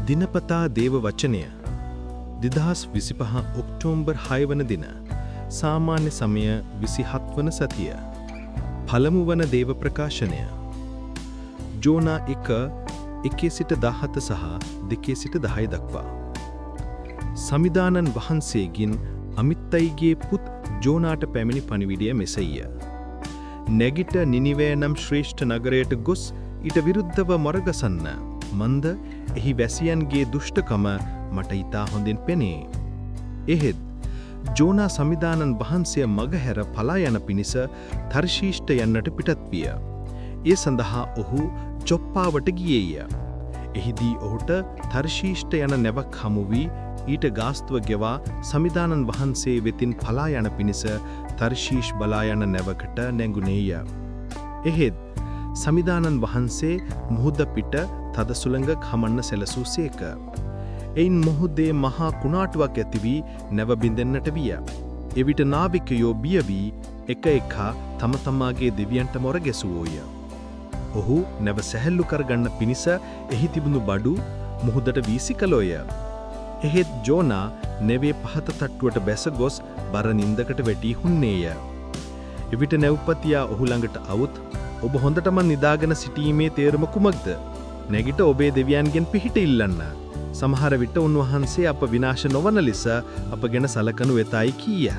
දිනපතා දේව වචනය 2025 ඔක්තෝබර් 6 වන දින, සාමාන්‍ය සමය 27 වන සතිය, පළමු වන දේව ප්‍රකාශනය ජෝනා 1 1 සිට 17 සහ 2 සිට 10 දක්වා. සමිඳාණන් වහන්සේගෙන් අමිත්තයිගේ පුත් ජෝනාට පැමිණි පණිවිඩය මෙසේය. නැගිට නිනිවේ නම් ශ්‍රේෂ්ඨ නගරයට ගොස් ඊට විරුද්ධව මොරගසන්න. මන්ද එහි වැසියන්ගේ දුෂ්ටකම මට ඉතා හොඳින් පෙනේ. එහෙත් ජෝනා සමිඳාණන් වහන්සේ මගහැර පලා යන පිණිස තර්ශීෂ්ට යන්නට පිටත් විය. ඒ සඳහා ඔහු ජොප්පාවට ගියේය. එහිදී ඔහුට තර්ශීෂ්ට යන නැවක් හමු වී ඊට ගාස්තුව ගෙවා සමිඳාණන් වහන්සේ වෙතින් පලා යන පිණිස තර්ශීෂ් බලා යන නැවකට නැඟුණේය. එහෙත් සමිඳාණන් වහන්සේ මුහුද පිට තද සුළඟක් හමන්න සැලසූ සේක. එයින් මුහුදේ මහා කුණාටුවක් ඇති වී නැව බිඳෙන්නට විය. එවිට නාවිකයෝ බිය වී එක එකා තම තමාගේ දෙවියන්ට මොර ගැසුවෝය. ඔහු නැව සැහැල්ලු කරගන්න පිණිස එහි තිබුණු බඩු මුහුදට වීසි කළෝය. එහෙත් ජෝනා නැවේ පහත තට්ටුවට බැස ගොස් බර නින්දකට වැටී හුන්නේය. එවිට නැව්පතියා ඔහු ළඟට අවුත්, "ඔබ හොඳටම නිදාගෙන සිටීමේ තේරුම කුමක්ද? නැගිට ඔබේ දෙවියන්ගෙන් පිහිට ඉල්ලන්න. සමහර විට උන්වහන්සේ අප විනාශ නොවන ලෙස අප ගැන සලකනු ඇතයි" කීය.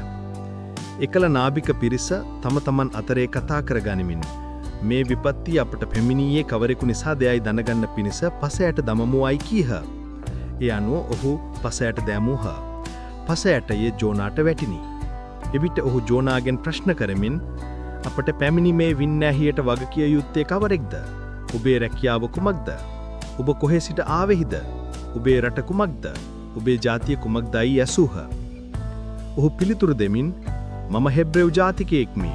එකල නාවික පිරිස තම තමන් අතරේ කතා කරගනිමින්, මේ විපත්ති අපට පැමිණියේ කවරෙකු නිසාදයයි දැනගන්න පිණිස පස ඇට දමමුයි කීහ. ඒ අනුව ඔහු පස ඇට දැමූහ. පස ඇටයේ ජෝනාට වැටිනි. එවිට ඔහු ජෝනාගෙන් ප්‍රශ්න කරමින්, "අපට පැමිණි මේ වින්නැහියට වග කිය යුත්තේ කවරෙක්ද? ඔබේ රැකියාව කුමක්ද? ඔබ කොහේ සිට ආවෙහිද? ඔබේ රට කුමක්ද? ඔබේ ජාතිය කුමක්දයි ඇසූහ. ඔහු පිළිතුරු දෙමින්, "මම හෙබ්‍රෙව් ජාතිකයෙක්මි.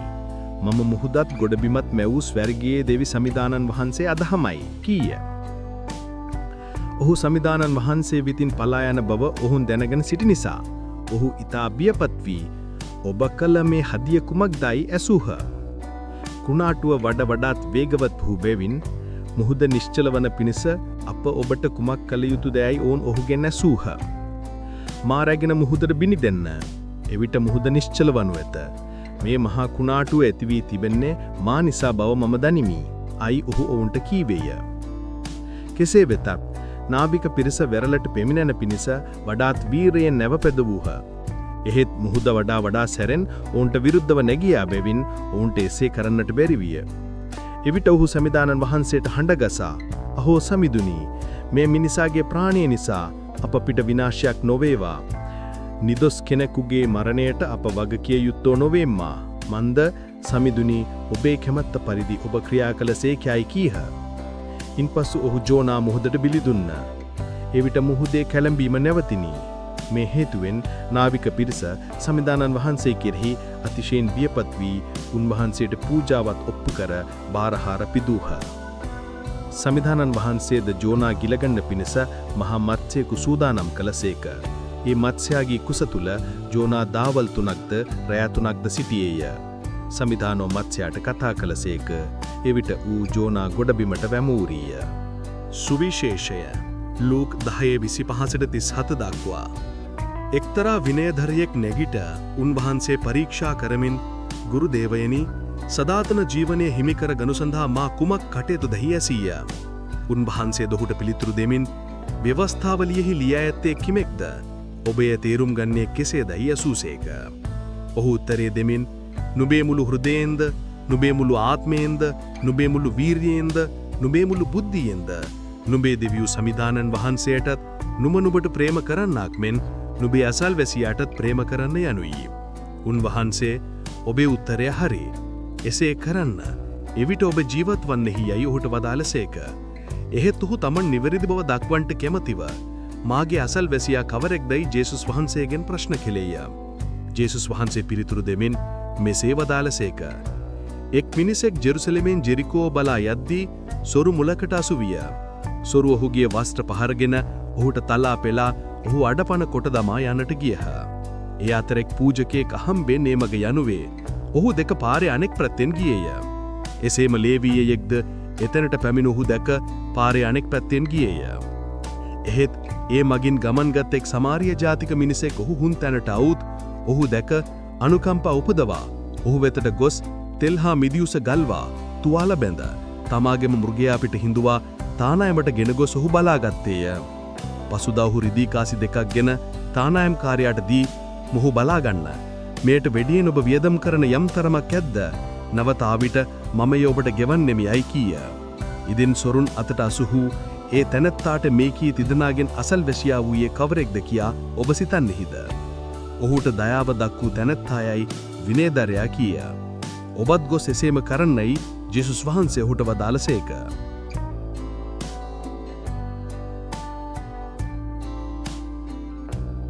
මම මුහුදත් ගොඩබිමත් මැවූ ස්වර්ගයේ දෙවි සමිඳාණන් වහන්සේ අදහමයි" කීය. ඔහු සමිඳාණන් වහන්සේ වෙතින් පලා යන බව ඔවුන් දැනගෙන සිටි නිසා ඔහු ඉතා බියපත් වී, "ඔබ කළ මේ හදිය කුමක්දයි" ඇසූහ. කුණාටුව වඩ වඩාත් වේගවත් වූ බැවින්, මුහුද නිශ්චල වන පිණිස අප ඔබට කුමක් කළ යුතුදැයි ඔවුන් ඔහුගෙන් ඇසූහ. "මා රැගෙන මුහුදට බිනි දෙන්න. එවිට මුහුද නිශ්චල වනු ඇත. මේ මහා කුණාටුව ඇති වී තිබෙන්නේ මා නිසා බව මම දනිමි" අයි ඔහු ඔවුන්ට කීවේය. කෙසේ වෙතත් නාවික පිරිස වෙරළට පැමිණෙන පිණිස වඩාත් වීරයෙන් නැව පැදවූහ. එහෙත් මුහුද වඩා වඩා සැරෙන් ඔවුන්ට විරුද්ධව නැගියා බැවින් ඔවුන්ට එසේ කරන්නට බැරි විය. එවිට ඔහු සමිඳාණන් වහන්සේට හඬගසා, "අහෝ සමිඳුනි, මේ මිනිසාගේ ප්‍රාණය නිසා අප පිට විනාශයක් නොවේවා. නිදොස් කෙනෙකුගේ මරණයට අප වග කිය යුත්තෝ නොවෙම්මා. මන්ද සමිඳුනි, ඔබේ කැමැත්ත පරිදි ඔබ ක්‍රියා කළසේකයයි" කීහ. ඉන්පසු ඔහු ජෝනා මුහුදට බිලි දුන්න. එවිට මුහුදේ කැළඹීම නැවතිනි. මේ හේතුවෙන් නාවික පිරිස සමිඳාණන් වහන්සේ කෙරෙහි අතිශයින් බියපත් වී උන්වහන්සේට පූජාවත් ඔප්පු කර බාරහාර පිදූහ. සමිඳාණන් වහන්සේද ජෝනා ගිලගන්න පිණිස මහා මත්ස්‍යයෙකු සූදානම් කළසේක. ඒ මත්ස්‍යයාගේ කුස තුල ජෝනා දහවල් 3ක්ද රැය 3ක්ද සිටියේය. සමිඳානෝ මත්ස්‍යයාට කතා කළසේක. එවිට ඌ ජෝනා ගොඩබිමට වැමූරීය. සුවිශේෂය ලූක් 10 25 සිට 37 දක්වා. එක්තරා විනයධරයෙක් නැගිට උන්වහන්සේ පරීක්ෂා කරමින්, "ගුරු දේවයනි, සදාතන ජීවනය හිමි කර ගනු සඳහා මා කුමක් කටයුතු දැයි" ඇසීය. උන්වහන්සේ ඔහුට පිළිතුරු දෙමින්, "ව්‍යවස්ථාවලියෙහි ලියා ඇත්තේ කිමෙක්ද? ඔබ එය තේරුම් ගන්නේ කෙසේදයි" ඇසූසේක. ඔහු උත්තරේ දෙමින්, "නුඹේ මුළු හෘදයෙන්ද, නුඹේ මුළු ආත්මයෙන්ද, නුඹේ මුළු වීර්යයෙන්ද, නුඹේ මුළු බුද්ධියෙන්ද නුඹේ දෙවියු සමිඳාණන් වහන්සේටත් නුඹ නුඹට ප්‍රේම කරන්නාක් මෙන් නුඹේ අසල්වැසියාටත් ප්‍රේම කරන්න" යනුයි. උන්වහන්සේ, "ඔබේ උත්තරය හරි. එසේ කරන්න. එවිට ඔබ ජීවත් වන්නෙහි" යයි ඔහුට වදාළසේක. එහෙත් ඔහු තමන් නිවැරදි බව දක්වන්නට කැමතිව, "මාගේ අසල්වැසියා කවරෙක්දයි" ජේසුස් වහන්සේගෙන් ප්‍රශ්න කෙළේය. ජේසුස් වහන්සේ පිළිතුරු දෙමින් මෙසේ වදාළසේක. එක් මිනිසෙක් ජෙරුසලමෙන් ජෙරිකෝ බලා යද්දී සොරු මුලකට අසු විය. සොරු ඔහුගේ වස්ත්‍ර පහරගෙන ඔහුට තලා පෙලා ඔහු අඩපණ කොට දමා යන්නට ගියහ. ඒ අතර එක් පූජකයෙක් අහම්බෙන් ඒ මග යනුවේ. ඔහු දැක පාරේ අනෙක් පැත්තෙන් ගියේය. එසේම ලේවීයෙක්ද එතනට පැමිණ ඔහු දැක පාරේ අනෙක් පැත්තෙන් ගියේය. එහෙත් ඒ මගින් ගමන්ගත් එක් සමාරිය ජාතික මිනිසෙක් ඔහු හුන් තැනට අවුත් ඔහු දැක අනුකම්පා උපදවා ඔහු වෙතට ගොස් තෙල් හා මිදියුස ගල්වා තුවාල බැඳ තමාගේම මෘගයා පිට හිඳුවා තානායමට ගෙන ගොස් ඔහු බලාගත්තේය. පසුදා ඔහු රිදී කාසි දෙකක් ගෙන තානායම්කාරයාට දී, මොහු බලාගන්න. මෙයට වැඩියෙන් ඔබ වියදම් කරන යම් තරමක් ඇද්ද, නැවත ආවිට මම එය ඔබට ගෙවන්නෙමි යයි කීය. ඉදින් සොරුන් අතට අසු වූ ඒ තැනැත්තාට මේ කී තිදෙනාගෙන් අසල්වැසියා වූයේ කවරෙක්ද කියා ඔබ සිතන්නෙහිද? ඔහුට දයාව දක් වූ තැනැත්තායයි විනයධරයා කීය. ඔබත් ගොස් එසේම කරන්නයි ජේසුස් වහන්සේ ඔහුට වදාළසේක.